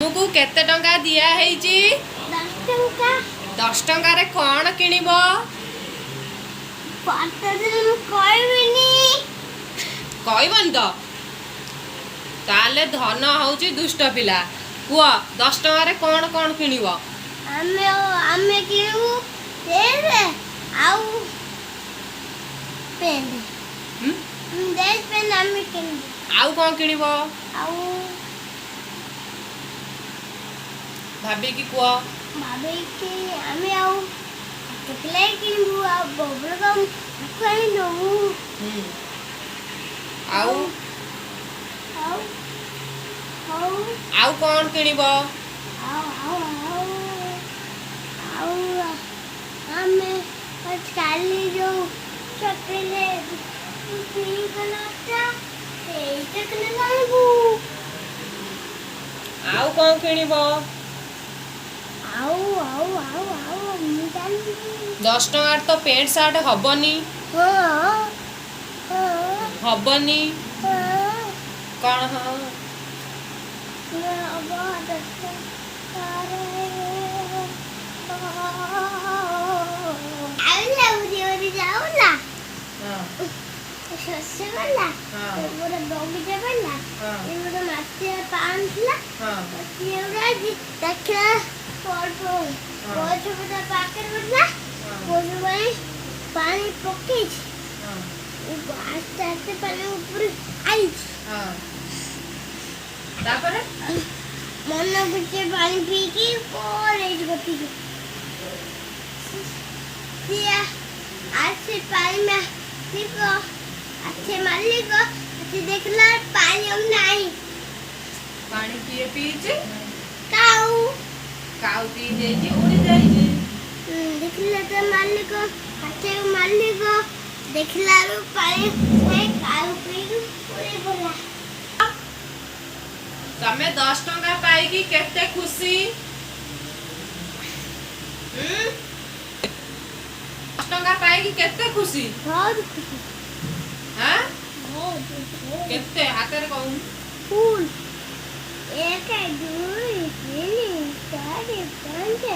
ତମକୁ କେତେ ଟଙ୍କା ଦିଆ ହେଇଛି? 10 ଟଙ୍କା। 10 ଟଙ୍କାରେ କଣ କିଣିବ? ପଚାରିଲେ ମୁଁ କହିବିନି। କହିବନି ତ? ତାହେଲେ ଧନ ହଉଛି ଦୁଷ୍ଟ ପିଲା। କୁହ, 10 ଟଙ୍କାରେ କଣ କଣ କିଣିବ? ଆମେ କିଣିବୁ ଡ୍ରେସ୍ ଆଉ ପେନ୍। ହୁଁ? ଡ୍ରେସ୍, ପେନ୍ ଆମେ କିଣିବୁ। ଆଉ କଣ କିଣିବ? ଆଉ ଭାବିକି କୁହ। ଭାବିକି ଆମେ ଆଉ ଚକୋଲେଟ୍ କିଣିବୁ ଆଉ ବବଲ ଗମ୍ ତାକୁ ଆଣିଦେବୁ। ହୁଁ, ଆଉ? ଆଉ ଆଉ ଆଉ କଣ କିଣିବ? ଆଉ ଆଉ ଆଉ ଆଉ ଆମେ କାଲି ଯୋଉ ଚକୋଲେଟ୍ ପିଙ୍କ କଲର୍ଟା, ସେଇ ଚକୋଲେଟ୍ ଆଣିବୁ। ଆଉ କଣ କିଣିବ? ଆଉ ଆଉ ଆଉ ଆଉ ମୁଁ ଜାଣିନି। 10 ଟଙ୍କାରେ ତ ପ୍ୟାଣ୍ଟ ସାର୍ଟ ହବନି। ହଁ। ହବନି। ହଁ। କଣ ହଁ? ହବ 10 ଟଙ୍କାରେ। ଆଉଲା ଉଡ଼ି ଉଡ଼ି ଯାଉଲା। ଶସ୍ୟ ଗଲା। ଗୋଟେ ବଗିଚା ଗଲା। ଗୋଟେ ମାଟିଆ ପାଣି ଥିଲା। ସିଏ ଗୋଟେ ଦେଖିଲା, ଗଛ ପତ୍ର ପାଖରେ ପଡ଼ିଲା। ଗଛ ପାଇଁ ପାଣି ପକେଇଛି। ଆସ୍ତେ ଆସ୍ତେ ପାଣି ଉପରେ ଆଇଛି। ତାପରେ? ମନ ଖୁସି ପାଣି ପିଇକି ପଳେଇଛି ଗତିକି। ସିଏ ଆସି ପାଣି ମାଲିକ ଆସି, ମାଲିକ ଆସି ଦେଖିଲା, ପାଣି ଆଉ ନାହିଁ। ପାଣି କିଏ ପିଇଛି? କାଉ। କାଉ ପିଇ ଦେଇଛି, ଉଡ଼ି ଯାଇଛି। ଦେଖିଲା ତ ମାଲିକ ଆସି, ମାଲିକ ଦେଖିଲା ବେଳକୁ ପାଣି କାଉ ପିଇକି ଉଡ଼ି ଗଲା। ତମେ 10 ଟଙ୍କା ପାଇକି କେତେ ଖୁସି? ହୁଁ, 10 ଟଙ୍କା ପାଇକି କେତେ ଖୁସି? ବହୁତ ଖୁସି। ହାଁ? ବହୁତ ବହୁତ। କେତେ ହାତରେ କହୁନୁ? ଫୁଲ। 1, 2, 3, 4, 5,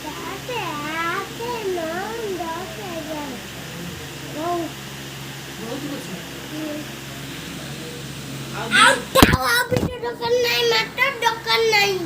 7, 8, 9, 10, 11। ବହୁତ। ବହୁତ ଖୁସି। ଆଉ ଆଉ ଥାଉ, ଆଉ କିଛି ଦରକାର ନାହିଁ, ମାତ୍ର ଦରକାର ନାହିଁ।